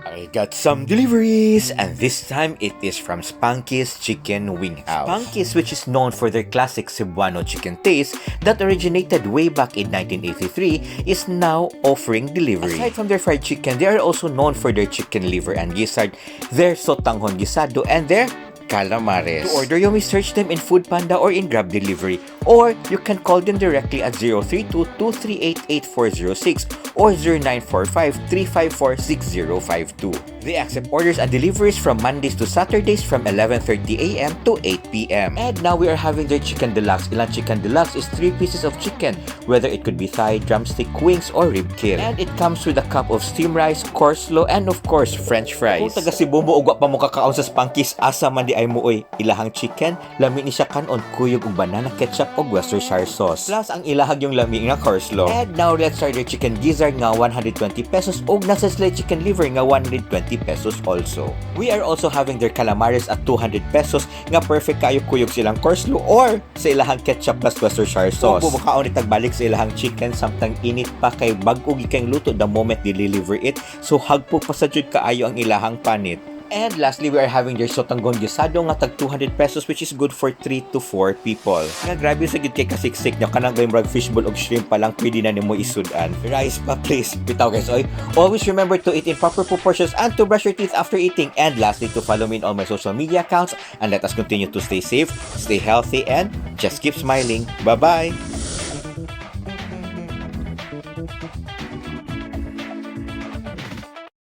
I got some deliveries, and this time it is from Spanky's Chicken Wing House. Spanky's, which is known for their classic Cebuano chicken taste that originated way back in 1983, is now offering delivery. Aside from their fried chicken, they are also known for their chicken liver and gizzard, their sotanghon guisado, and their calamares. To order, you may search them in Food Panda or in Grab Delivery, or you can call them directly at 032-238-8406 or 0945-354-6052. They accept orders and deliveries from Mondays to Saturdays from 11:30 a.m. to 8 p.m. And now we are having their chicken deluxe. Ilang chicken deluxe is 3 pieces of chicken, whether it could be thigh, drumstick, wings, or rib kill. And it comes with a cup of steamed rice, coleslaw, and of course, french fries. Kung taga Cebu mo ug wa pa mo kakaon sa Spanky's, asa man diay mo oy? Ilahang chicken, lami ni siya kanon kuyog og banana ketchup og Worcestershire sauce. Plus ang ilaha gyung lami nga coleslaw. And now let's try their chicken gizzard nga 120 pesos ug naa sad sila chicken liver nga 120 pesos also. We are also having their calamares at 200 pesos nga perfect kayo kuyog sa ilang coleslaw or sa ilahang ketchup plus Worcestershire sauce. Kung bumakaon ni tagbalik sa ilahang chicken samtang init pa kay bag-o gikang luto the moment they deliver it. So hagpog pa sa jud kaayo ang ilahang panit. And lastly, we are having their sotanghon guisado nga tag 200 pesos, which is good for 3 to 4 people. Nga grabe sa gid kay kasiksik niya, kanang gayong murag fishball og shrimp pa lang pwede na nimo isud-an. Rice pa, please. Bitaw, guys, oy. Always remember to eat in proper proportions and to brush your teeth after eating. And lastly, to follow me in all my social media accounts and let us continue to stay safe, stay healthy, and just keep smiling. Bye-bye!